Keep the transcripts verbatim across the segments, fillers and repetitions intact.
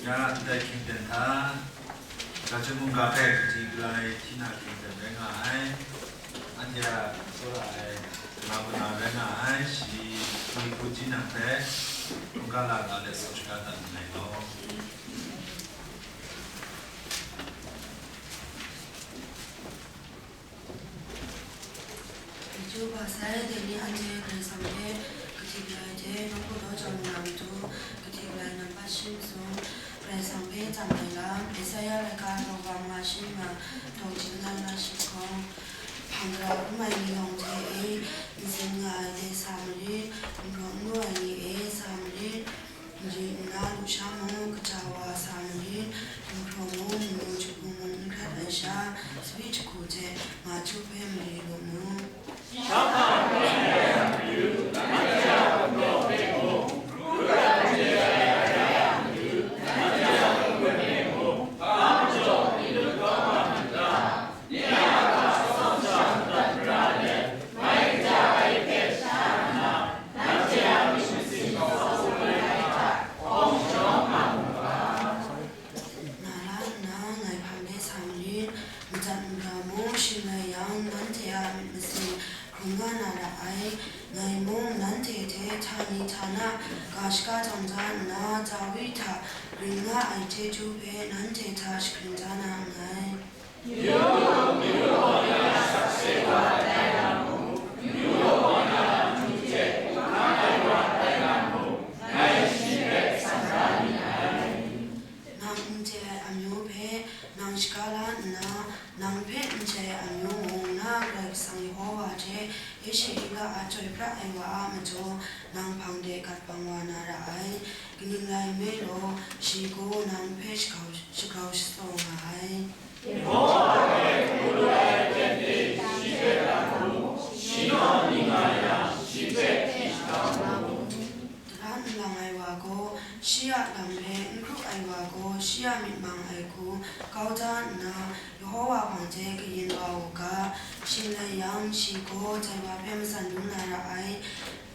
Ya, ndai hkying ten hta, Gachun mungga hpe kahti galai hti na hkying ten rai nga ai. Anhte a tsawra ai, gana kaw na rai nga ai, shi Mui Hpu Jinang hpe hkungga la ga let sau shaga dat nngai law. Chyu hpa sai, dai ni anhte Karai Kasang hpe kahti galai hte nawku daw chyawm na matu, kahti galai nampat shi masum, Karai Kasang hpe tam ai lam, Esaia laika daw wa nga shi nga, daw chyeju na shi hkawng, hpang gara hkrum ai ni yawng hte e, ntsin nga ai de sa marit, n hpraw n lu ai ni e sa marit, mari nna lusha mung, kaja wa sa marit, n hpraw mung, nnu jahku mung n hkrat ai sha, tsabyi jahku hte nga chyu hpe mari lu mu. Na la nna ngai hpang de sa marit, madat mara mung shing rai yang, nanhte a myit masin hkrum nga na ra ai. Ngai mung nanhte hte htani htana ga shaka jang ja nna, Dawi hta ring nga ai chyeju hpe nanhte hta shakring ja na nngai. Nang n chye ai amyu hpe nang shaga la nna, nang hpe n chye ai amyu mung na Karai Kasang Yehova hte Eshi Ila a chyoi pra ai wa a majaw, nang hpang de gat bang wa na ra ai. Kaning rai nme law, shi gaw nang hpe shagrau, shagrau shasaw nga ai. Tara n lang ai wa gaw, shi a lam hpe n hkrup ai wa gaw, shi a myit mang ai hku kau da nna, Yehova hpang hte kayin wa u ga, shing rai yang, shi gaw dai wa hpe matsan dum na ra ai.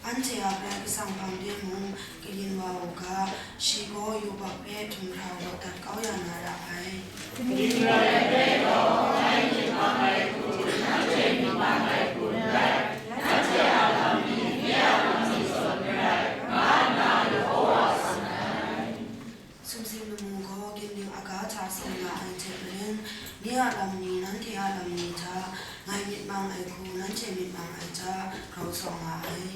Anhte a Karai Kasang hpang de mung kayin wa u ga, shi gaw yubak hpe htum hkra rawt dat kau ya na ra ai. Sumsing lamu gaw ginding aga hta seng nga ai hte maren, ni a lam ni nanhte a lam ni hta ngai myit mang ai hku, nanhte myit mang ai hta grau sa nga ai.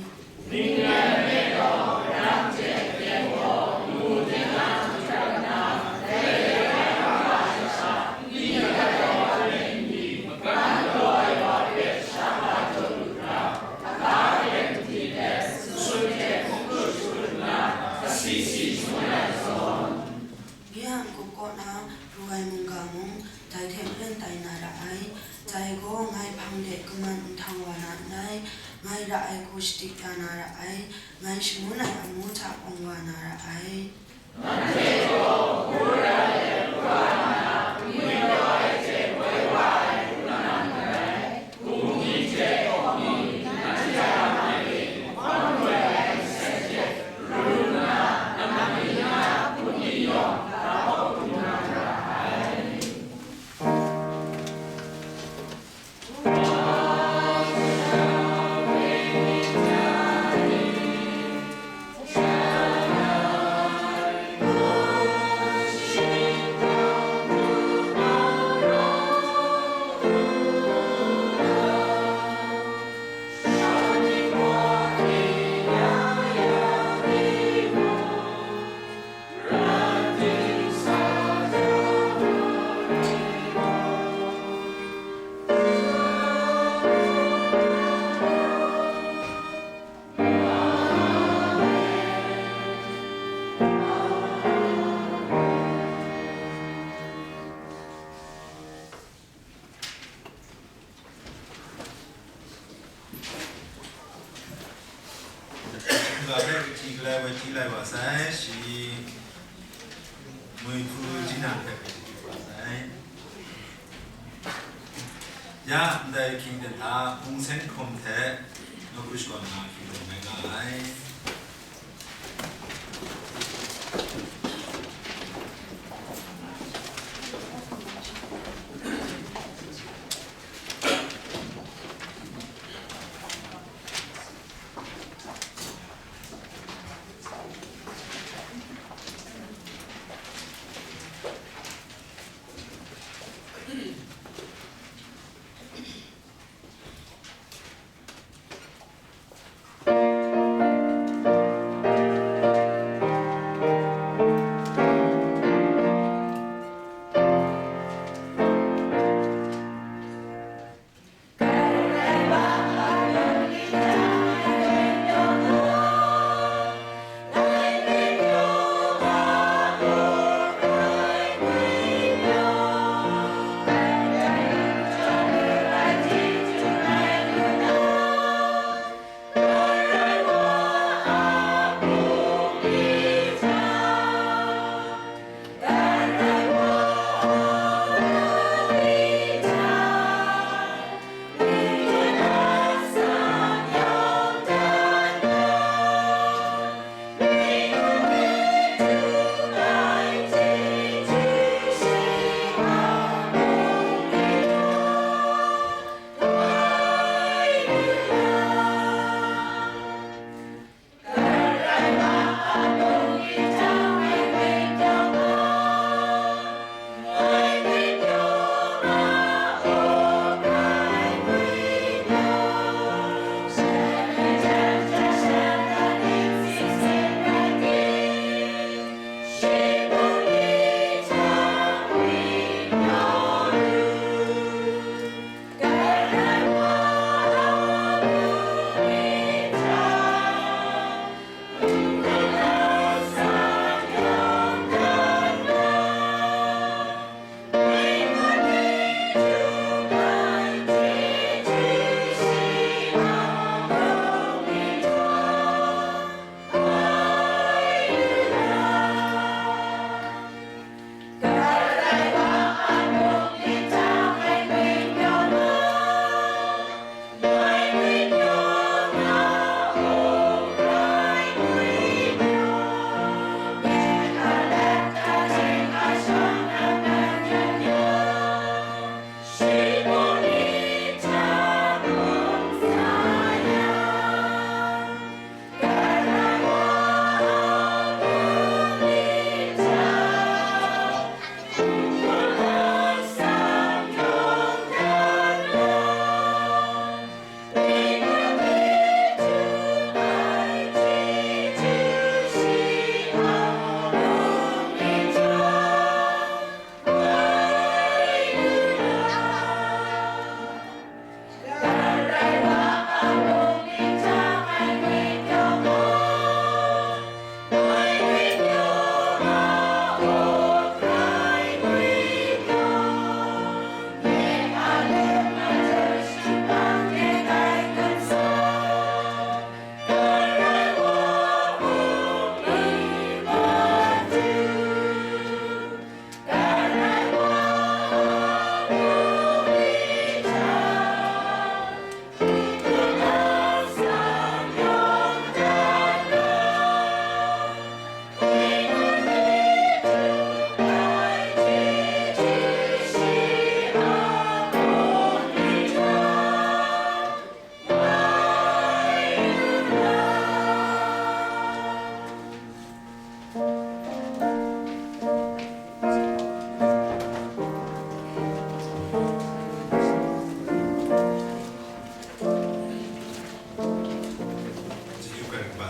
Nye a n-gup kaw na pru ai mungga mung, dai hte maren tai na ra ai. Dai gaw ngai hpang de kaman nhtang wa na ndai, ngai ra ai hku shadik ya na ra ai, ngai shangun ai amu hta awng wa na ra ai. Ga hpe kahti galai woi hti lai wa sai, shi Mui Hpu Jinang hpe kahti wa sai. Ya, ndai hkying ten hta, hpung sen hkum hte nawku shakawn na hkying rai nga ai.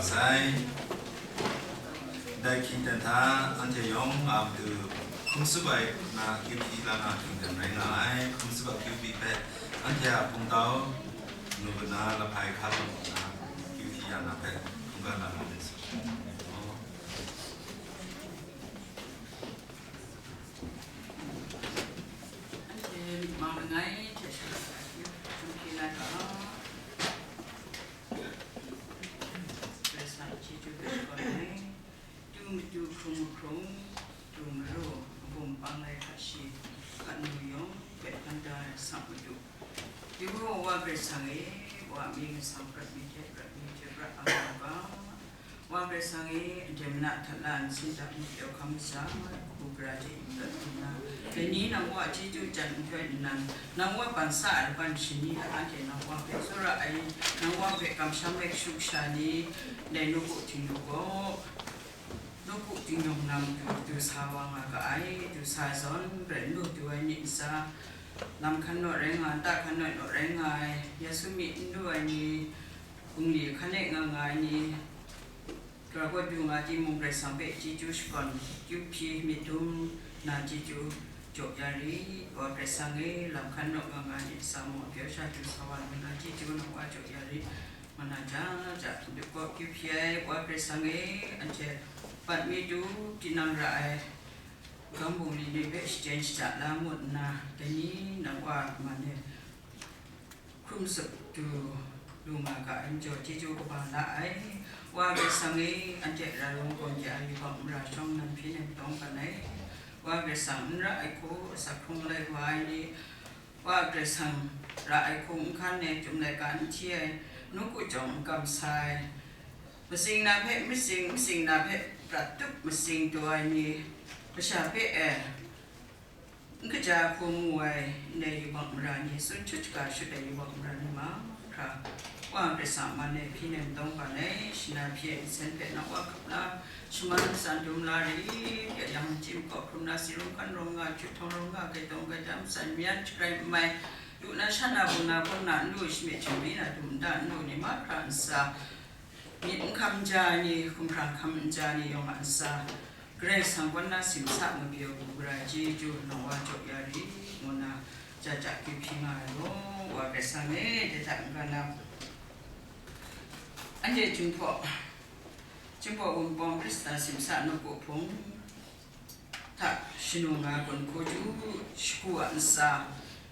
Sai, dai hkying ten hta anhte yawng a matu hkum tsup ai na akyu hpyi la nga hkying ten rai nga ai. Hkum tsup a akyu hpyi hpe anhte a hpungtau, nu kana, lahpai hka tawn na akyu hpyi ya na hpe hkungga la nga myit sa. Anhte myit ma langai hte shaloi akyu hpyi la ga. Karai Kasang chyeju hpe shakawn ai. Tu matu hkrung mahkrung, tu maru, magum pang ai hkra shi, hkanu yawng hpe hkan da ai Sang Madu. Daw wa Karai Kasang e, wa mi masang prat mi hte prat mi hte prat ang nga ga. Wa Karai Kasang e, ndai mana hta la nsin hta mung pyaw hkam masha, hku gara hte yin prat lu nna, dai ni nang wa chyeju jan nhtoi nnan, nang wa ban sa ai laban shani hta anhte nang wa hpe tsawra ai, nang wa hpe kamsham ai kashu kasha ni, dai nawku Htingnu gaw, nawku Htingnu na matu du sa wa nga ga ai, du sa ai zawn, grai n du du ai myit ntsa, lam hkan naw rai nga, nta hkan naw naw rai nga ai, ya su myit n du ai ni, bungli hkan e nga nga ai ni, gara gaw du nga timung, Karai Kasang hpe chyeju shakawn, akyu hpyi myit dum na chyeju jaw ya rit. Wa Karai Kasang e, lam hkan naw nga nga ai myit ntsa mung, pyaw sha du sa wa lu na chyeju nang wa jaw ya rit. Mana ja ja, du gaw akyu hpyi ai, Wa Karai Kasang e, anhte bat mi du, tinang ra ai, gam bungli ni hpe shaten shaja la ngut nna, dai ni nang wa man e hkrum tsup du lu nga ga ai majaw, chyeju kaba la ai. Wa Karai Kasang e, anhte ra yawng gawn de ai yubak mara shawng nan hpyi nem tawng kan ai. Wa Karai Kasang n ra ai hku, asak hkrung lai wa ai ni, Wa Karai Kasang ra ai hku n hkan ai, chyum laika n hti ai, nawku jawng n kamsa ai, matsing na hpe matsing, matsing na hpe prat tup matsing taw ai ni, masha hpe e, n kaja hku mu ai ndai yubak mara ni, tsun hkyut shaga shut ai yubak mara ni mahkra, Wa Karai Kasang man e hpyi nem tawng ban ai, shana hpyi ai nsen hpe nang wa hkap la, shaman san dum la rit, ya yang, chyi makau hkrum na, si rung hkan rawng nga, hkyut htawng rawng nga, gaitawng gaida, matsan mayan, shagrai mai, lu na, sha na, bung na, bawng na, n lu, shami htingbi na, dum nta n lu ni mahkra ntsa, myit n hkam n ja ai ni, hkumhkrang hkam n ja ai ni yawng a ntsa, Karai Kasang kaw na simsa ngwi pyaw bu gara ai chyeju nang wa jaw ya rit, ngu nna ja ja akyu hpyi nga ai gaw, Wa Karai Kasang e, dai hta n-ga na, anhte Jinghpaw, Jinghpaw Wunpawng Hkristan simsa nawku hpung hta shanu nga ai gun hku chyeju shagu a ntsa,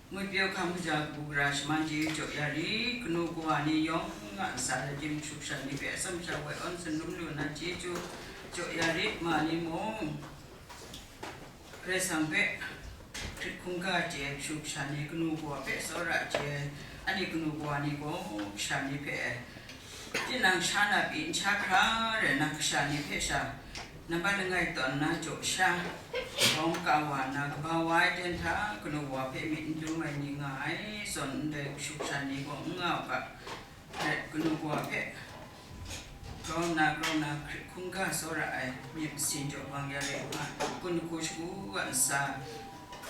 ngwi pyaw hkam kaja bu gara shaman chyeju jaw ya rit, kanu kawa ni yawng a ntsa, rai timung, kashu kasha ni hpe atsam sha woi awn tsun dum lu na chyeju jaw ya rit, ma ni mung, Karai Kasang hpe hkrit hkungga chye ai kashu kasha ni, kanu kawa hpe tsawra chye ai, anhte kanu kawa ni gaw kasha ni hpe tinang sha na pyi n sha hkra rai nna, kasha ni hpe sha nambat langai tawn na jaw sha, bawng ka wa nna, kaba wa ai ten hta, kanu kawa hpe myit n dum ai ni nga ai, zawn ndai kashu kasha ni gaw n nga u ga, rai, kanu kawa hpe grau nna, grau nna hkrit hkungga tsawra ai myit masin jaw bang ya rai nga, gun hku shagu a ntsa,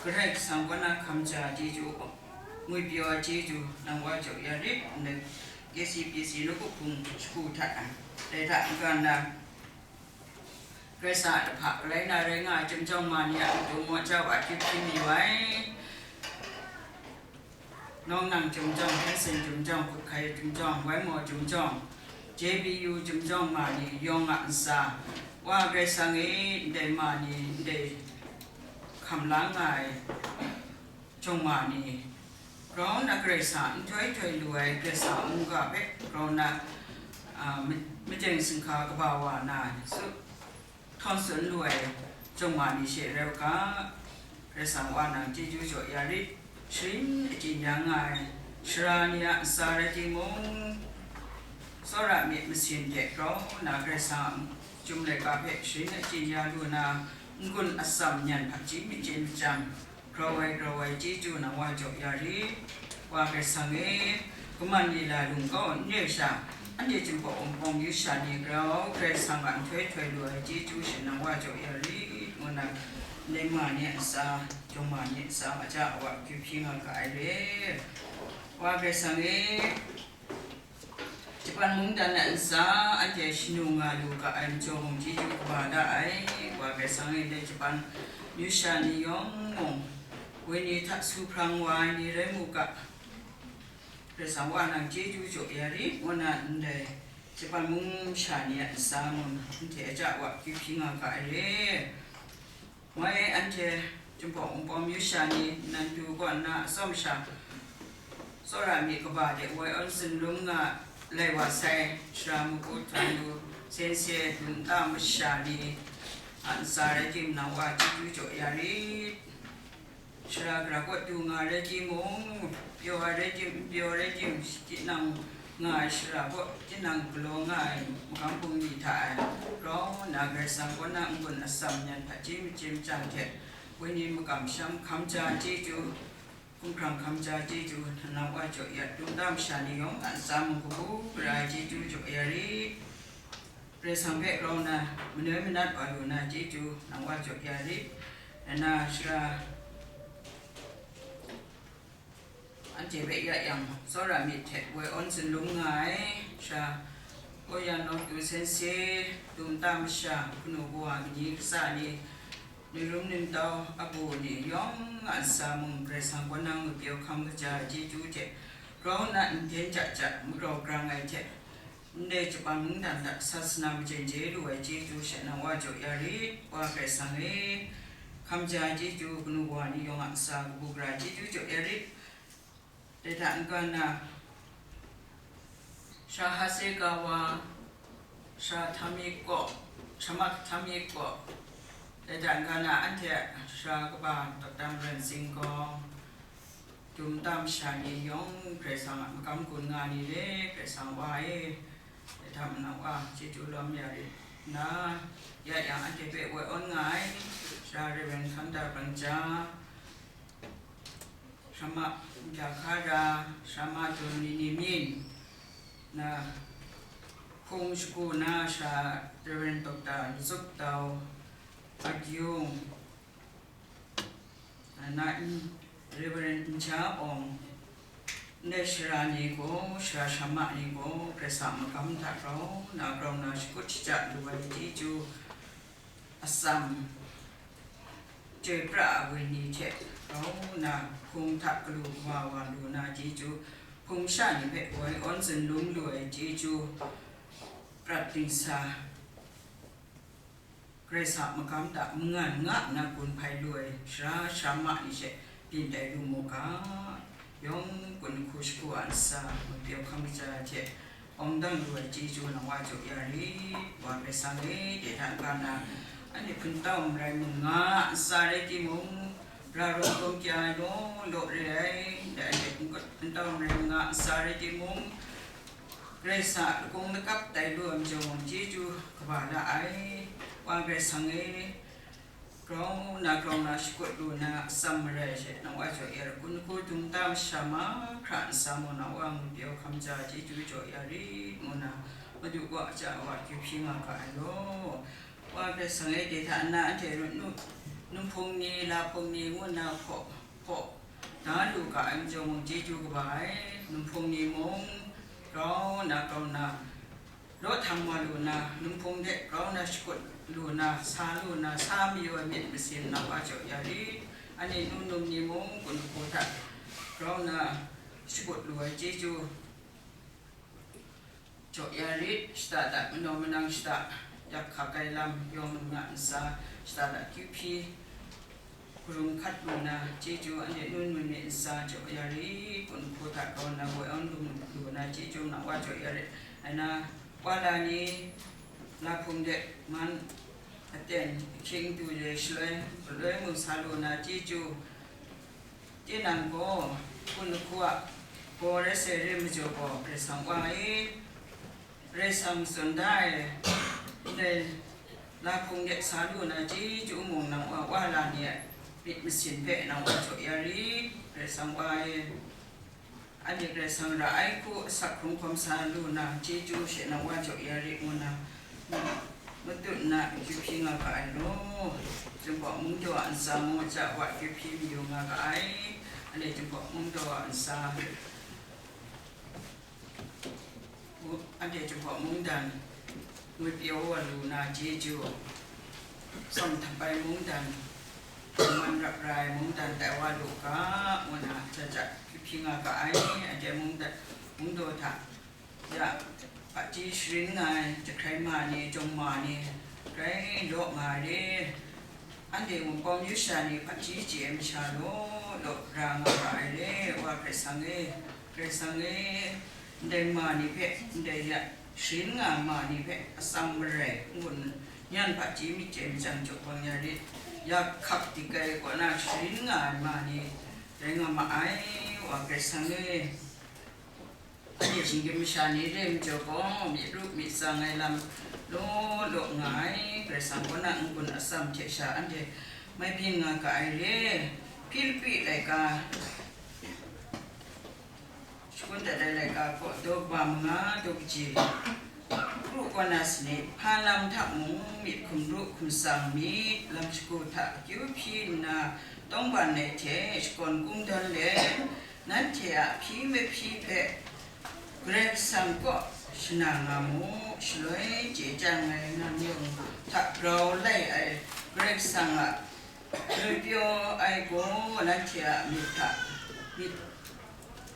Karai Kasang kaw na hkam ja ai chyeju, ngwi pyaw ai chyeju nang wa jaw ya rit, ndai K C B C nawku hpung shagu hta, dai hta n-ga na, Karai Kasang a lahpa galai na rai nga ai chyum jawng ma ni a matu maw ja wa akyu hpyi mayu ai. Nawng nang chyum jawng, Hanson chyum jawng, Hkut Hkai chyum jawng, Wai Maw chyum jawng, J B U chyum jawng ma ni yawng a ntsa, Wa Karai Kasang e, ndai ma ni, ndai hkam la nga ai jawng ma ni, grau nna Karai Kasang a nhtoi htoi lu ai, Karai Kasang a mungga hpe grau nna, a, ma-, majeng singhka kaba wa na, su, htawn tsun lu ai jawng ma ni she rai u ga, Karai Kasang wa nang chyeju jaw ya rit, sharin achyin ya nga ai sara ni a ntsa rai timung, tsawra myit masin de grau nna Karai Kasang a chyum laika hpe sharin achyin ya lu na, n-gun atsam nyan hpaji myit chye machyang, grau ai, grau ai chyeju nang wa jaw ya rit. Wa Karai Kasang e, kaman lila lung kau n re sha, anhte Jinghpaw Wunpawng yu sha ni grau Karai Kasang a nhtoi htoi lu ai chyeju she nang wa jaw ya rit, ngu nna, ndai ma ni a ntsa, jawng ma ni a ntsa, a ja a wa akyu hpyi nga ga ai re. Wa Karai Kasang e, Japan mungdan a ntsa, anhte shanu nga lu ga ai majaw mung, chyeju kaba da ai, Wa Karai Kasang e, ndai Japan amyu sha ni yawng mung, woi ni hta su hprang wa ai ni rai mu ga, Karai Kasang Wa nang chyeju jaw ya rit, ngu na ndai Japan mung sha ni a ntsa mung, anhte a ja wa kyu hpyi nga ga ai re. Woi anhte Jinghpaw Wunpawng amyu sha ni, Nantu kaw nna atsawm sha tsawra myit kaba de woi awn zunlum nga lai wa sai, Sara Magu Htaw Lu, Sense, Dum Nta masha ni a ntsa rai timung, nang Wa chyeju jaw ya rit. Sara gara kaw du nga rai timung, pyaw ai rai tim, n pyaw ai rai tim, tinang nga ai sara kaw tinang galaw nga ai magam bungli hta e, grau nna Karai Kasang kaw na n-gun atsam nyan hpaji machye machyang hte, woi ni makam sham hkam ja chyeju, hkumhkrang hkam ja chyeju, nang Wa jaw ya, Dum Nta masha ni yawng a ntsa mung kabu gara ai chyeju jaw ya rit. Karai Kasang hpe grau nna manoi manat wa lu na chyeju, nang Wa jaw ya rit. Nna sara anhte hpe ya yang, tsawra myit hte woi awn zunlum nga ai, sara Oyan Nawtu Sense, Dum Nta masha, kanu kawa, kaji kasa ni, ningrum ningtau abu ni yawng a ntsa mung, Karai Kasang kaw na ngwi pyaw hkam kaja ai chyeju hte, grau nna n-, hten ja ja magrau grang ai hte, ndai Japan mungdan hta sasana majen je lu ai chyeju she nang Wa jaw ya rit, Wa Karai Kasang e, hkam ja ai chyeju, kanu kawa ni yawng a ntsa kabu gara ai chyeju jaw ya rit. Dai hta n-ga na, Sara Hasegawa, Sara Tamiko, Sara Mak Tamiko, dai hta n-ga na, anhte sara kaba Doctor Maren Singkawng, Dum Nta masha ni yawng, Karai Kasang a magam gun nga ni re, Karai Kasang Wa e, dai hta mung nang Wa chyeju lawm ya rit nna, ya yang anhte hpe woi awn nga ai, sara Reverend Hkangda Brangja, sara Ma Mya Hkara, sara Ma Dun Ni Ni Myin, na hpung shagu na sara Reverend Doctor Luzuk Tau, Akyung, na n-, Reverend Nja Awng, ndai sara ni gaw, sara sara Ma ni gaw, Karai Kasang a magam hta grau nna, grau nna shakut shaja lu ai chyeju, atsam chyoi pra ai woi ni hte grau nna, hpung hta galu wa wa lu na chyeju, hpung sha ni hpe woi awn zunlum lu ai chyeju, prat dingsa, Karai Kasang a magam hta mangan nga nna gun hpai lu ai sara sara Ma ni she byin tai lu mu ga, yawng gun hku shagu a ntsa, ngwi pyaw hkam kaja ai hte, awng dang lu ai chyeju nang Wa jaw ya rit, Wa Karai Kasang e, dai hta n-ga na, anhte hpungtau marai mung nga, ntsa rai timung, ra rawng gawm kya ai law law re ai, dai anhte hpungtau marai mung nga, ntsa rai timung, Karai Kasang a lakung lakap tai lu ai majaw mung, chyeju kaba la ai, Wa Karai Kasang e, grau nna grau nna shakut lu na atsam marai she nang Wa jaw ya rit, gun hku Dum Nta masha mahkra ntsa mung nang Wa ngwi pyaw hkam ja ai chyeju jaw ya rit, ngu na Madu kaw a ja wa kyu hpyi nga ga ai law. Wa Karai Kasang e, dai hta nna anhte nu-, nu-, numhpung ni, lahpung ni ngu nna hpaw, hpaw da lu ga ai majaw mung, chyeju kaba ai, numhpung ni mung grau nna grau nna, law htam wa lu na, numhpung de grau nna shakut lu na, sa lu na, sa mayu ai myit masin nang Wa jaw ya rit, anhte nu num ni mung gun hku hta grau nna shakut lu ai chyeju jaw ya rit, shata hta manaw manang shata, yak hka kai lam, yawng num nga ntsa, shata hta kyu hpyi, karum hkat lu na chyeju, anhte nu num myit ntsa jaw ya rit, gun hku hta grau nna woi awn lu, lu na chyeju nang Wa jaw ya rit, ai na, Wa la ni, lahpung de man, aten ahkying du re shaloi, galoi mung sa lu na chyeju, tinang gaw, gun hku a gaw rai sai re majaw gaw, Karai Kasang Wa e, Karai Kasang tsun da ai, ndai lahpung de sa lu na chyeju mung nang Wa, Wa la ni a myit masin hpe nang Wa jaw ya rit, Karai Kasang Wa e. Anhte Karai Kasang ra ai hku asak hkrung hkawm sa lu na chyeju she nang Wa jaw ya rit, ngu na, matut nna kyu hpyi nga ga ai law. Jinghpaw Mungdaw a ntsa mung a ja wa kyu hpyi mayu nga ga ai. Anhte Jinghpaw Mungdaw a ntsa, ngu, anhte Anhte Jinghpaw mungdan, ngut pyaw wa lu na chyeju, Sawm Htapai mungdan, Hpungman rap rai mungdan tai wa lu ga, ngu na, ja ja hpyi nga ga ai, anhte mungdan, mungdaw hta, ya, hpaji sharin nga ai, jahkrai ma ni, jawng ma ni, grai law nga ai re. Anhte Wunpawng myu sha ni hpaji chye ai masha law law ra nga ra ai re, Wa Karai Kasang e, Karai Kasang e, ndai ma ni hpe, ndai ya sharin nga ai ma ni hpe atsam marai n-gun, nyan hpaji myit chye majan jaw bang ya rit, ya hkak dik ai kaw na sharin nga ai ma ni rai nga ma ai, Wa Karai Kasang e. Anhte shinggyim masha ni re ai majaw gaw, myit ru myit tsang ai lam law law nga ai, Karai Kasang kaw na n-gun atsam hte sha anhte mai byin nga ga ai re. Hpilipi laika, shakun dat ai laika gaw, daw kaba manga, daw kaji, kru kaw na sanit, hpa lam hta mung myit hkum ru hkum tsang myit, lam shagu hta akyu hpyi nna, tawngban ai hte shakawn kung dawn let, nanhte a hpyi mahpyi hpe Karai Kasang kaw shana nga mu, shaloi chye chyang ai nang yawng hta grau lai ai Karai Kasang a ngwi pyaw ai gaw, nanhte a myit hta myit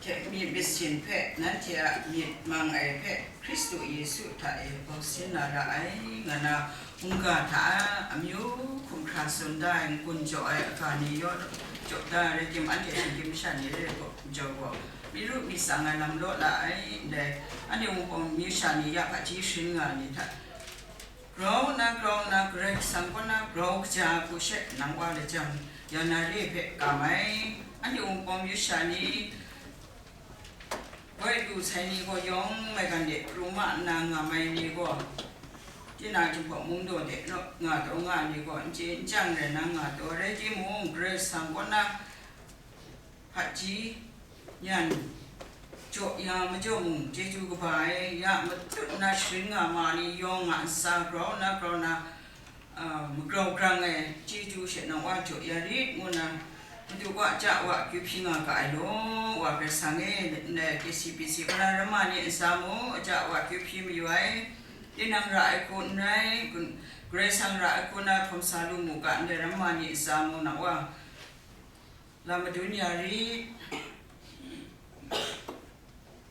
hte myit masin hpe, nanhte a myit mang ai hpe, Hkristu Yesu hta e bau sin na ra ai, nga na, mungga hta amyu hkum hkra tsun da ai, n-gun jaw ai aga ni yaw jaw da ai rai tim, anhte shinggyim masha ni re ai gaw, jaw gaw, myit ru myit tsang ai lam law la ai, ndai, anhte Wunpawng myu sha ni ya hpaji sharin nga ai ni hta grau nna, grau nna, Karai Kasang kaw na grau kaja ai hku she nang wa lajang, ya na re hpe kam ai. Anhte Wunpawng myu sha ni, woi lu sai ni gaw yawng maigan de pru ma nna nga mai ni gaw, tinang Jinghpaw mungdaw de nga taw nga ai ni gaw, n chye n chyang rai nna nga taw, rai timung, Karai Kasang kaw na hpaji nyan jaw ya majaw mung, chyeju kaba ai ya matut nna sharin nga ma ni yawng a ntsa grau nna, grau nna, a, magrau grang ai chyeju she nang wa jaw ya rit, ngu nna, Madu kaw ja wa akyu hpyi nga ga ai law, Wa Karai Kasang e, ndai K C B C kaw na ramma ni ntsa mung, ja wa akyu hpyi mayu ai, tinang ra ai hku n rai, Karai Kasang ra ai hku na hkawm sa lu mu ga, ndai ramma ni ntsa mung, nang wa lam madun ya rit.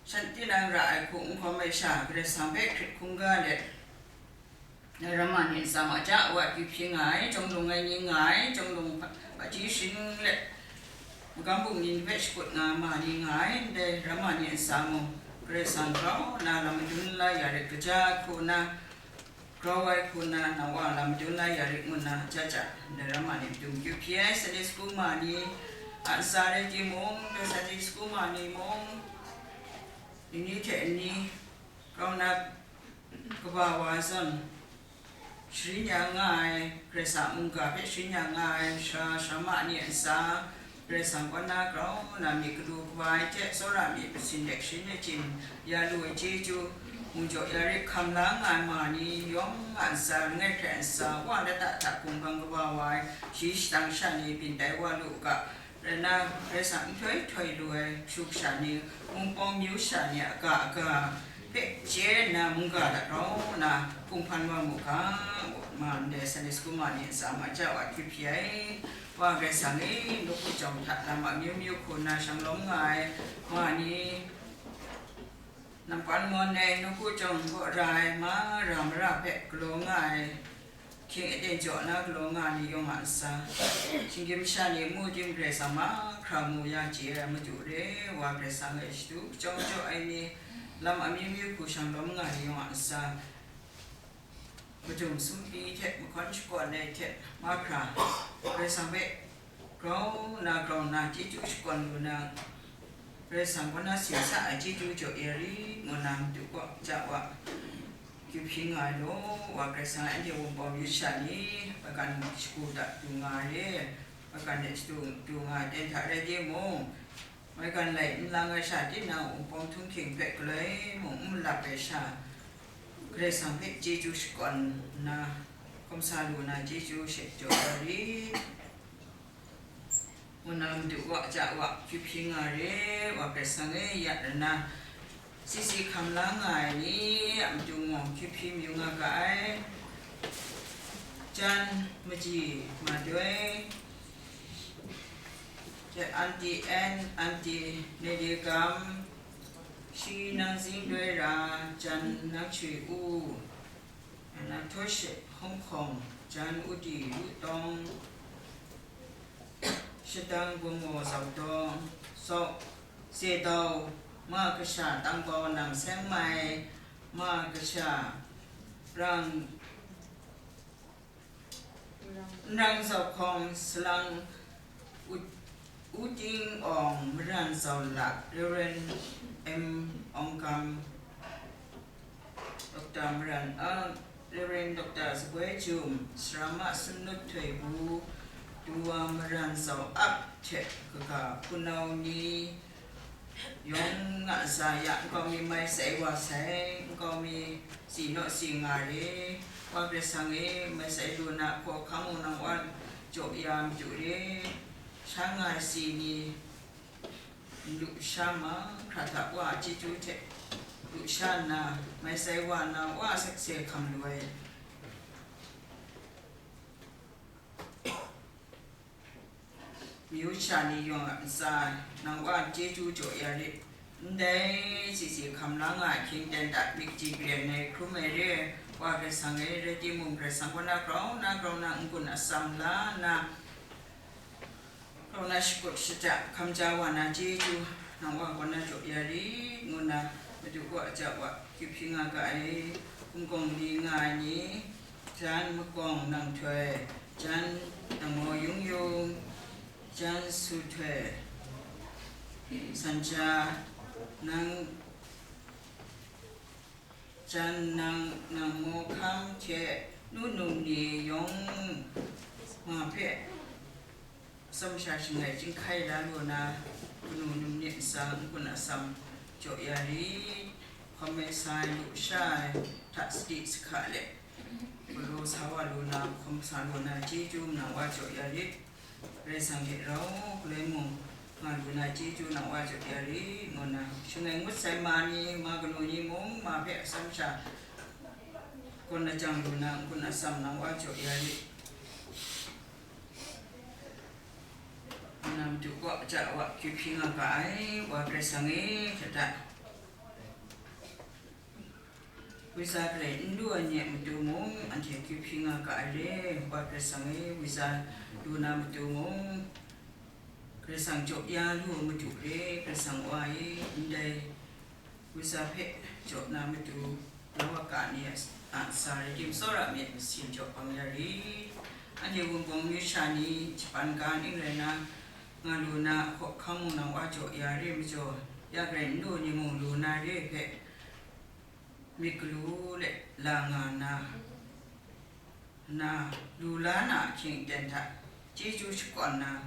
Shanhte nang ra ai hku n hkawm ai sha, Karai Kasang hpe hkrit hkungga let, dai ramma ni ntsa mung, ja wa akyu hpyi nga ai, jawng lung ai ni nga ai, jawng lung hpa-, hpaji sharin let, magam bungli ni hpe shakut nga ai ma ni nga ai, ndai ramma ni ntsa mung, Karai Kasang grau nna lam madun la ya rit, kaja ai hku na, grau ai hku na, nang wa lam madun la ya rit, ngu nna, ja ja, ndai ramma ni matu akyu hpyi ai, Sunday school ma ni a ntsa rai timung, Sunday school ma ni mung, nini hte nni, grau nna, kaba wa zawn, sharin ya nga ai, Karai Kasang mungga hpe sharin ya nga ai, sara sarama ni a ntsa, Karai Kasang kaw na grau nna myit galaw kaba ai hte, tsawra myit masin de sharin achyin ya lu ai chyeju, mungjaw ya rit hkam la nga ai ma ni yawng a ntsa, langai hkrai a ntsa, wa lata hta hkunggang kaba wa ai, shayi shadang sha ni byin tai wa lu u ga, rai nna, Karai Kasang nhtoi htoi lu ai kashu kasha ni, Wunpawng myu sha ni a ga aga hpe chye nna, mungga hta grau nna hpung hpan wa mu ga, ma ndai Sunday school ma ni a ntsa mung ja wa akyu hpyi ai, Wa Karai Kasang e, nawku jawng hta lam amyu myu hku nna shang lawm nga ai ma ni, nampan mawn ai nawku jawng kaw ra ai, mara mara hpe galaw nga ai, hkying aten jaw na galaw nga ai ni yawng a ntsa, shinggyim masha ni mu tim, Karai Kasang mahkra mu ya chye ai Madu re, Wa Karai Kasang e shadu kachyawng jaw ai ni, lam amyu myu hku shang lawm nga ai ni yawng a ntsa, majum sumpi hte mahkawn shakawn ai hte mahkra, Karai Kasang hpe grau nna grau nna chyeju shakawn lu na, Karai Kasang kaw na sin sa ai chyeju jaw ya rit, ngu na Madu kaw ja wa akyu hpyi nga ai law, Wa Karai Kasang e, anhte Wunpawng myu sha ni, maigan shagu hta du nga ai re, maigan de shadu du nga ai ten hta rai timung, maigan lai n lang ai sha, tinang Wunpawng htunghking hpe galoi mung n malap ai sha, Karai Kasang hpe chyeju shakawn nna, hkawm sa lu na chyeju she jaw ya rit, ngu na Madu kaw ja wa akyu hpyi nga ai re, Wa Karai Kasang e, ya rai nna, sisi hkam la nga ai ni, Matu mung hkyip hkyim yu nga ga ai. Jan Maji Madoi, Aunty Ann, Aunty Nelly Gam, Shi Nang Zing Doi Ra, Jan Nang Shui U, Anatosh Hong Kong, Jan Udi Yu Tong, Shadang Bungmo Zau Tong, Zau Zedau, Ma Kasha Tangbau Nang Seng Mai, Ma Kasha Rang Nrang Zau Hkawng, Salang U-, U Ting Awng, Maran Zau Lak, Reverend M Awng Gam, Doctor Maran, ah, Reverend Doctor Saboi Jum, Sarama Sunut Htoi Bu, Duwa Maran Zau Ap hte kaga hpunau ni yawng nga sa ya, nkau mi mai sai wa sai, nkau mi si naw si nga re, Wa Karai Kasang e, mai sai lu na hkaw hkang mung nang wa jaw ya madu re, sha nga ai si ni, lu sha ma, hkra hta Wa a chyeju hte lu sha nna, mai sai wa na Wa a sakse hkam lu ai. Myu sha ni yawng a ntsa, nang Wa chyeju jaw ya rit. Ndai sisi hkam la nga ai hkying ten dat, myit kaji karen ai hkrum ai re ai, Wa Karai Kasang e, rai timung, Karai Kasang kaw na grau na grau na n-gun atsam la nna, grau na shakut shata hkam ja wa na chyeju, nang Wa kaw na jaw ya rit, ngu nna, Madu kaw a ja wa, hkyip hkying nga ga ai, hkum gawng li nga ai ni, jan magawng nang htoi, jan nang maw yung yung, jan su htoi, san ja, nang, jan nang, nang maw hkam hte nu num ni yawng ma hpe, atsawm sha shangai chyinghkai la lu na, kanu num ni ntsa n-gun atsam jaw ya rit, hkawm ai sa ai, lu sha ai hta sadi sahka let, galaw sa wa lu na, hkawm sa lu na, chyeju nang Wa jaw ya rit. Karai Kasang hte rau galoi mung nga lu na, chyeju nang Wa jaw ya rit, ngu na, shangai ngut sai ma ni, ma kanu ni mung ma hpe atsawm sha gawn lajang lu na, n-gun atsam nang Wa jaw ya rit. Nang Madu kaw a ja wa, hkyip hkying nga ga ai, Wa Karai Kasang e, hta da. Visa garai n lu ai ni a matu mung, anhte hkyip hkying nga ga ai re, Wa Karai Kasang e, visa lu na matu mung, Karai Kasang jaw ya lu ai madu re, Karai Kasang Wa e, ndai visa hpe jaw na matu, la wa ga ni a, a ntsa rai tim, tsawra myit masin jaw bang ya rit. Anhte Wunpawng myu sha ni, Japan ga ning rai na, nga lu na, hkawhkam mung nang Wa jaw ya re, majaw, ya garai n lu ni mung lu na re hpe, myit galu let la nga na, na, lu la na ahkying aten hta, chyeju shakawn na,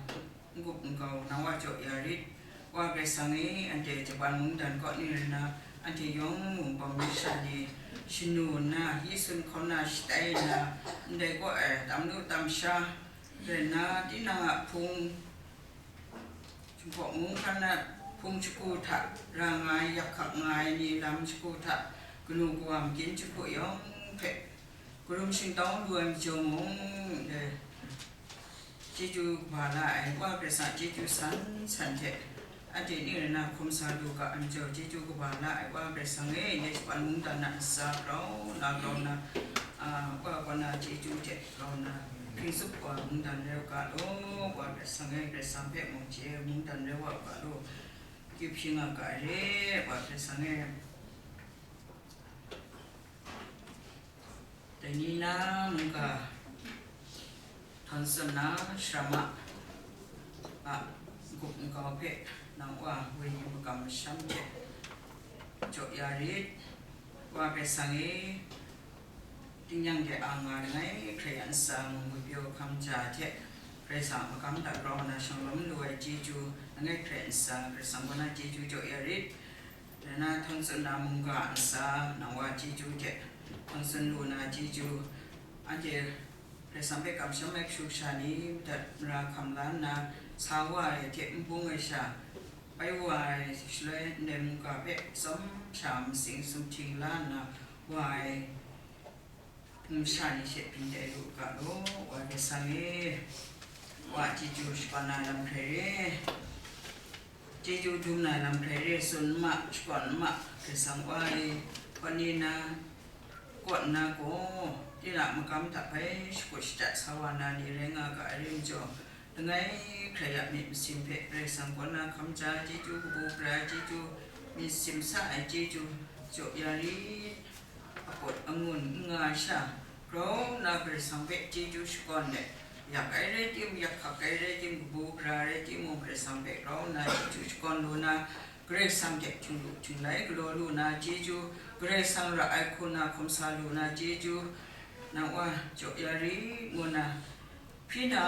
n-gup n-gau nang Wa jaw ya rit. Wa Karai Kasang e, anhte Japan mungdan kaw ning rai na, anhte yawng Wunpawng myu sha ni shanu nna, Yesu hkauna shatai nna, ndai kaw ai tam lu tam sha rai nna, tinang a hpung, Jinghpaw mung hkan na hpung shagu hta ra nga ai, yak hkak nga ai ni lam shagu hta, kanu kawa magyin shagu yawng hpe karum shingtau lu ai majaw mung, eh, chyeju kaba la ai Wa Karai Kasang chyeju san san hte, anhte ning rai na hkum sa lu ga ai majaw, chyeju kaba la ai Wa Karai Kasang e, ndai Japan mungdan a ntsa grau na grau na, a, Wa kaw na chyeju hte grau na, hpring tsup wa mungdan rai u ga law, Wa Karai Kasang e, Karai Kasang hpe mung chye mungdan rai wa u ga law, hkyip hkying nga ga ai re, Wa Karai Kasang e. Dai ni na mungga htawn tsun na sharama a n-gup n-gau hpe nang Wa wenyi magam masham hte jaw ya rit. Wa Karai Kasang e, tingnyang de a nga langai hkrai a ntsa mung, ngwi pyaw hkam ja hte Karai Kasang a magam hta grau nna shanglawm lu ai chyeju, langai hkrai a ntsa Karai Kasang kaw na chyeju jaw ya rit. Rai na, htawn tsun na mungga a ntsa nang Wa chyeju hte htawn tsun lu na chyeju, anhte Karai Kasang hpe kamsham ai kashu kasha ni madat mara hkam la nna, sa wa ai hte n bung ai sha, bai wa ai shaloi, ndai mungga hpe tsawm sha masing sumhting la nna, Wa ai, masha ni hte byin tai lu ga law, wa Karai Kasang e, wa chyeju shakawn na lam hkrai re, chyeju dum na lam hkrai re, tsun n ma, shakawn n ma, Karai Kasang wa e, hkawt ni na, kaw nna gaw, tinang a makam hta bai shakut shadat sa wa na ni rai nga ga ai rai majaw, langai hkrai a myit masin hpe Karai Kasang kaw na hkam ja, chyeju kabu gara, chyeju myit simsa ai chyeju jaw ya rit, apawt angun n nga sha, grau nna Karai Kasang hpe chyeju shakawn let, yak ai rai tim, yak hkak ai rai tim, kabu gara rai timung, Karai Kasang hpe grau nna chyeju shakawn lu na, Karai Kasang hte htung lu htung lai galaw lu na chyeju, Karai Kasang ra ai hku na hkum sa lu na chyeju, nang wa jaw ya rit ngu na, hpyi na,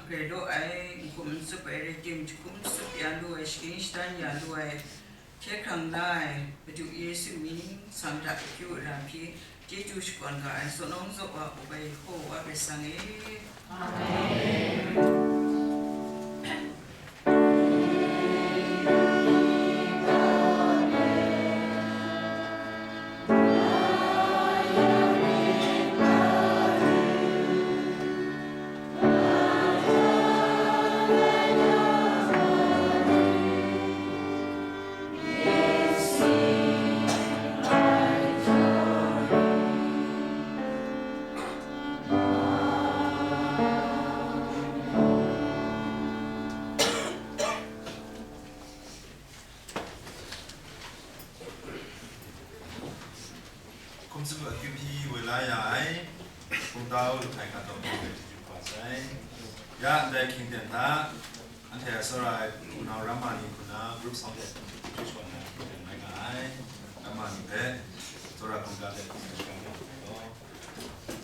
grai law ai, n hkum n tsup ai rai tim, jahkum tsup ya lu ai, shagying shadan ya lu ai, hkye hkrang la ai, Madu Yesu mying sang hta akyu ara hpyi, chyeju shakawn ga ai, tsun nawng zaw wa, Kabai Yehowa Karai Kasang e. Amen. Hkum tsup akyu hpyi woi la ya ai, Hpungtau Lahkai Ga Taw Hpung hpe chyeju kaba sai. Ya ndai hkying ten hta, anhte a tsawra ai hpunau ramma ni hku na, group song hte chyeju shawan na hkying ten rai nga ai. Ramma ni hpe tsawra hkungga hte hpung hkungga hte hpung hkungga hte hpung hkungga hte hpung hkungga hte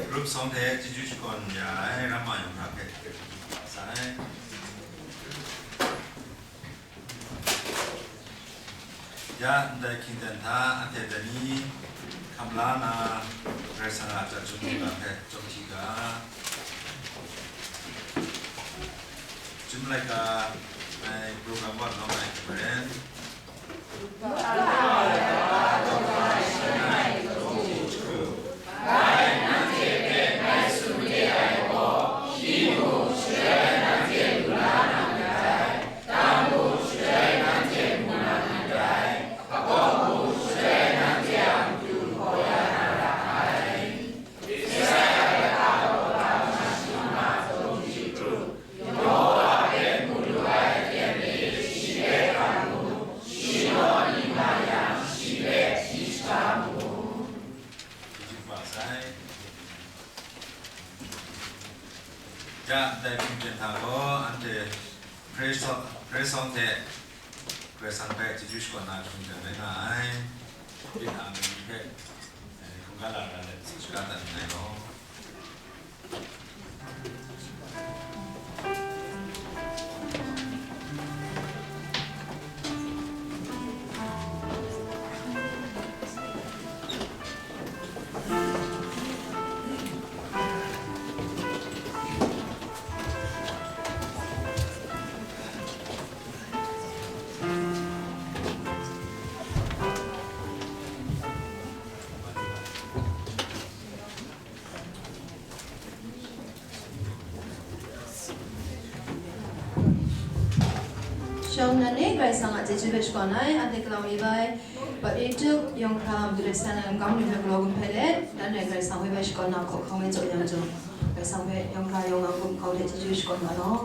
Grup sawng hte chyeju shakawn ya ai ramma yawng hta hpe, sai. Ya, ndai hkying ten hta anhte dai ni hkam la na, Karai Kasang a chyeju mungga hpe chawm hti ga. Chyum laika ai program wa lawm ai hte maren, Ya, ndai hkying ten hta gaw anhte praise song, praise song hte Karai Kasang hpe chyeju shakawn na hkying ten rai nga ai. Byin a mali hpe, eh, hkungga lara let, shaga dat nngai gaw. Shawng nnan ni Karai Kasang a chyeju hpe shakawn ai, anhte galau mi bai, Baptist yawng hkra madu let san ai lam kang ni hpe galaw gun hpe let, dan rai Karai Kasang hpe bai shakawn na hkawhkam e jaw yang jaw, Karai Kasang hpe yawng hkra yawng nga gumhkau hte chyeju shakawn ga law.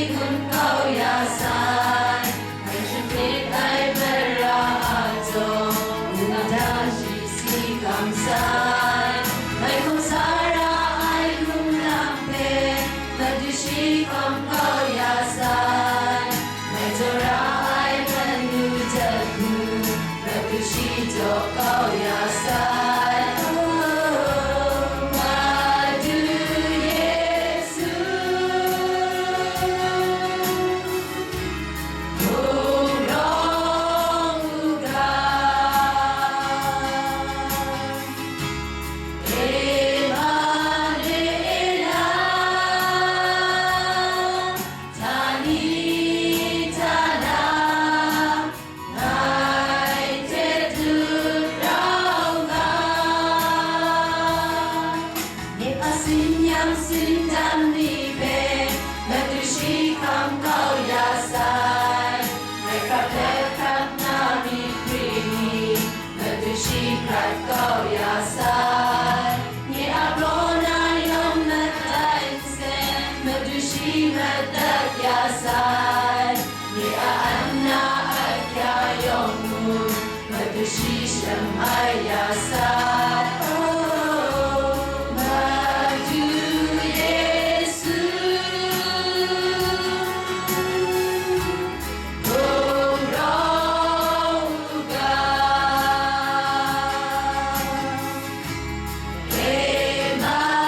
Gun kau ya sai, ngai shapit ai mara a jaw, wundan shi si kam sai, ngai hkawm sa ra ai hkum lang hpe, Madu shi hkawm kau ya sai, ngai jaw ra ai manu jat hku, Madu shi jaw kau ya sai. O, Madu Yesu, hkungrawng u ga, Emanuela, Talitala, ngai hte dut rau nga. Myit a sin yang sin dan ni hpe, Madu shi hkam kau ya sai, ngai hkrap let hkrap na myit gri ni, Madu shi hkrat kau ya sai, nye a braw na yawng mat ai nsen, Madu shi mat dat ya sai, nye a an na ahkya yawng mung, Madu shi shalem ai ya sai. O, Madu Yesu, hkungrawng u ga,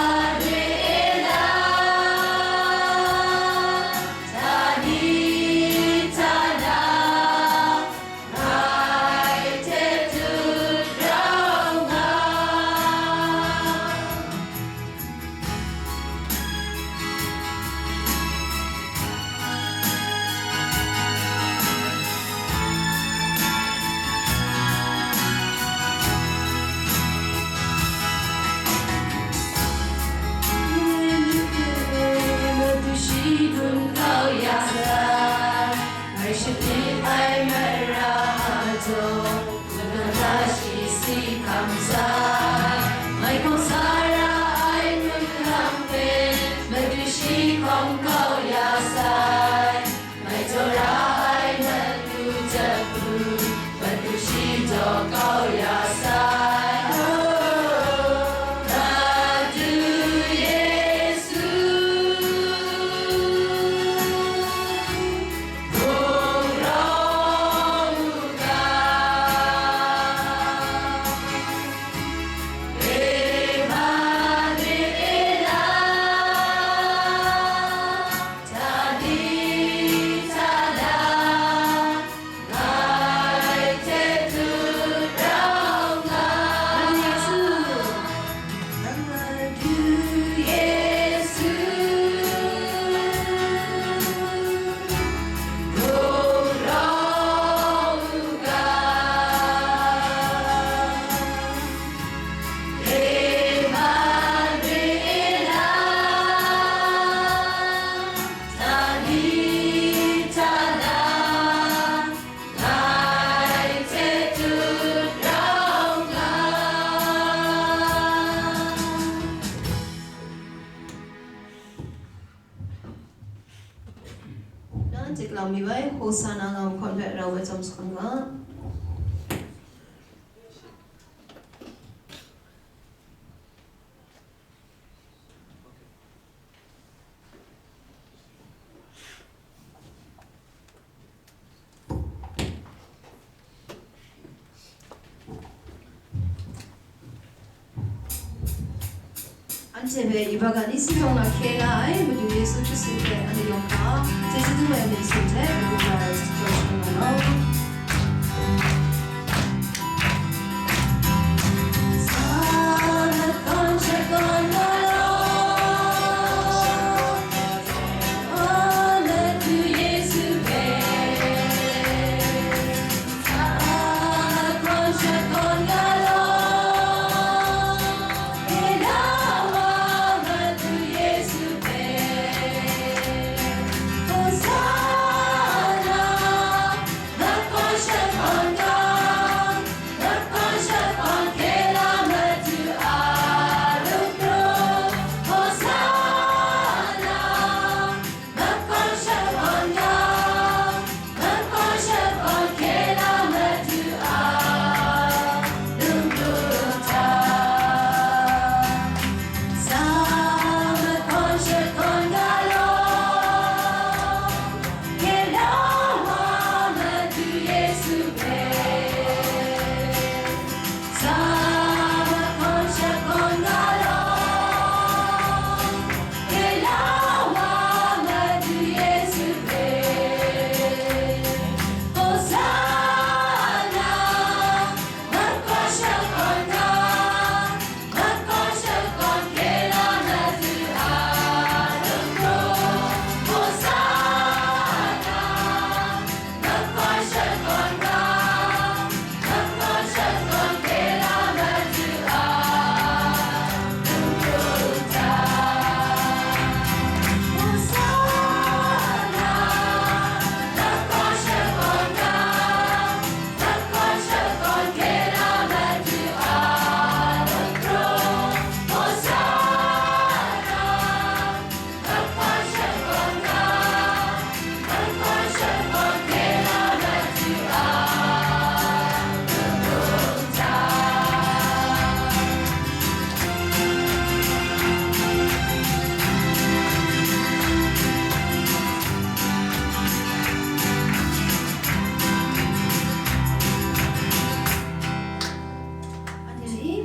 Emanuela, Talitala, ngai hte dut rau nga. Madu shi gun kau ya sai, ngai shapit ai mara a jaw, wundan shi si hkam sai, ngai hkawm sa ra ai hkum lang hpe, Madu shi hkawm kau ya sai, ngai jaw ra ai manu jat hku, Madu shi jaw kau ya sai. O, Madu Yesu, hkungrawng u ga, Emanuela, Talitala, ngai hte dut rau nga. Madu Yesu, Madu Yesu, hkungrawng u ga, Emanuela, Talitala, ngai hte dut rau nga. Nan hte lang mi bai, Hosana nga ai mahkawn hpe rau bai tsawm sa hkawm ga. Anhte hpe Ibaga ni si yawng na hkye nga ai Madu Yesu Hkristu hpe anhte yawng hta chyeju dum ai myit sun hte matu ga ai jaw shangun nga law.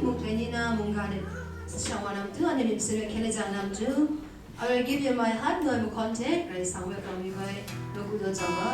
Mung hkrai ni na mungga de, sasha wa na matu, anhte myit masin hkrai hkyen lajang na matu, I will give you my heart ngu ai mahkawn hte Karai Kasang hpe hkam yu ai, nawku daw jau ga.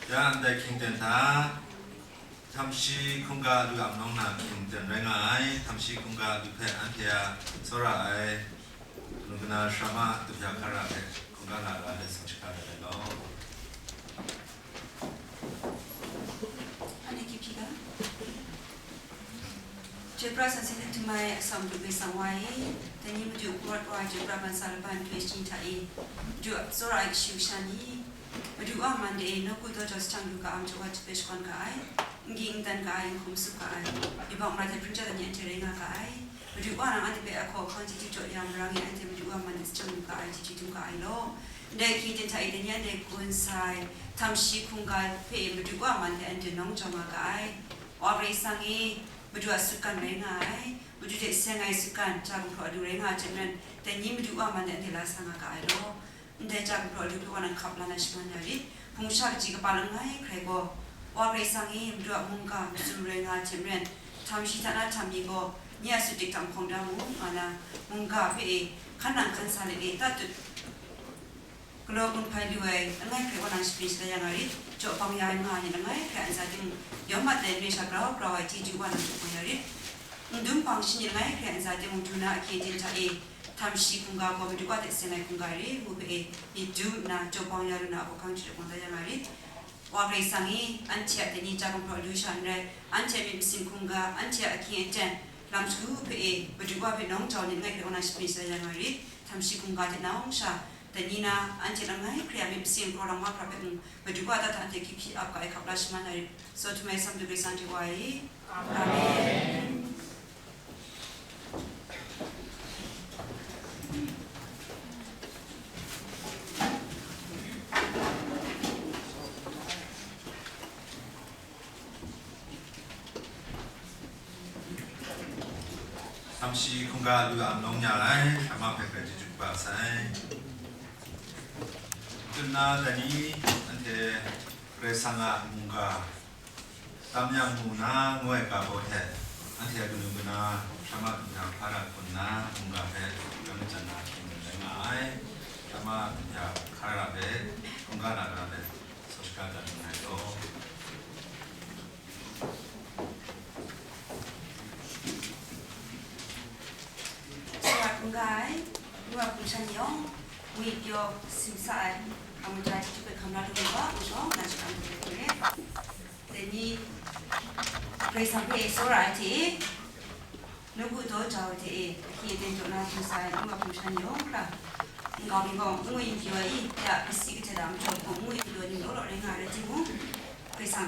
Ya ndai hkying ten hta, Htamshi hkungga lu a nawng na hkying ten rai nga ai. Htamshi hkungga lu hpe anhte a tsawra ai, kanu kana shrama dupya hkara hpe hkungga nga ga let sing shaka rai ai law. Ane kipyi ga? Chyoi pra sanse hte htum ai atsawm du Karai Kasang wa e, dai ni Madu a rawt wa ai chyoi pra bansa laban hpe shani hta e, Madu a tsawra ai kashu kasha ni, Madu wa man de e, nawku daw jau shajang lu ga ai majaw wa hte hpe shakawn ga ai, n ging n dan ga ai, n hkum tsup ga ai, yubak mara hte hpring ja dai ni anhte rai nga ga ai. Madu wa nang anhte hpe a hkaw ahkang chyeju jaw ya marang e, anhte Madu wa man de shajang lu ga ai, chyeju dum ga ai law. Ndai hkying hte hta e, dai ni anhte gun sai, htam shi hkungga hpe e Madu wa man de anhte nawng jau nga ga ai. Wa Karai Kasang e, Madu a sutgan rai nga ai, Madu hte seng ai sutgan, ja gumhpraw alu rai nga ai hte maren, dai ni Madu wa man de anhte la sa nga ga ai law. Ndai ja gumhpraw alu hpe wa nang hkap la na shaman ya rit, hpung sha kaji kaba langai hkrai gaw, Wa Karai Kasang e, Madu a mungga matsun rai nga ai hte maren, htam shi hta na htam mi gaw, nye a sut dik hta mahkawng da mu, nga na, mungga hpe e, hkan nang hkan sa let e, tatut galaw gun hpai lu ai langai hkrai wa nang shapring sha ya nga rit, jaw bang ya ai nga ai ni langai hkrai a ntsa timung, yawm mat ai n re sha grau grau ai chyeju wa nang jaw bang ya rit. N dum hpang shi ni langai hkrai a ntsa timung, du na ahkye hte hta e, htam shi hkungga gaw Madu wa hte seng ai hkungga re ngu hpe e, myit dum nna jaw bang ya lu na a hkawhkang jaw bang da ya nga rit. Wa Karai Kasang e, anhte a dai ni ja gumhpraw alu sha n rai, anhte a myit masin hkungga, anhte a ahkying aten, lam shagu hpe e, Madu wa hpe nawng jau ai ni langai hkrai wa nang shapring sha ya nga rit, htam shi hkungga hte nawng sha, dai ni na, anhte langai hkrai a myit masin kraw lam mahkra hpe mung, Madu wa da hta anhte hkyip hkyip ap ga ai hkap la shaman ai, tsaw htum ai atsam du Karai Kasang hte wa e. Amen. Htam shi hkungga lu a nawng ya ai, Hkrai ma hpe hkrai chyeju kaba sai. Tsun na dai ni, anhte Karai Kasang a mungga, tam yang mu na ngu ai ga baw hte, anhte a kanu kana, Hkrai ma hkungga hkra ra hkun na, mungga hpe, ram majan na hkying rai nga ai, Hkrai ma hkungga hkra ra hpe, hkungga na ra hpe, tsaw shaga dat nga ai law. Sara hkungga ai, Madu a hpung shan yawng, ngwi pyaw, simsa ai, hkam maja chyeju hpe hkam la lu ai wa, nshawng na shakram hte hkrai hkrai. Dai ni, Karai Kasang hpe tsawra ai hte, nawku daw jau ai hte e, ahkye aten jaw na hkrum sa ai, Madu a hpung shan yawng hkra, nkau mi gaw, n ngwi n pyaw ai i, ya, kasi kahtet a majaw hpung, n ngwi n pyaw ni law law rai nga ai rai timung, Karai Kasang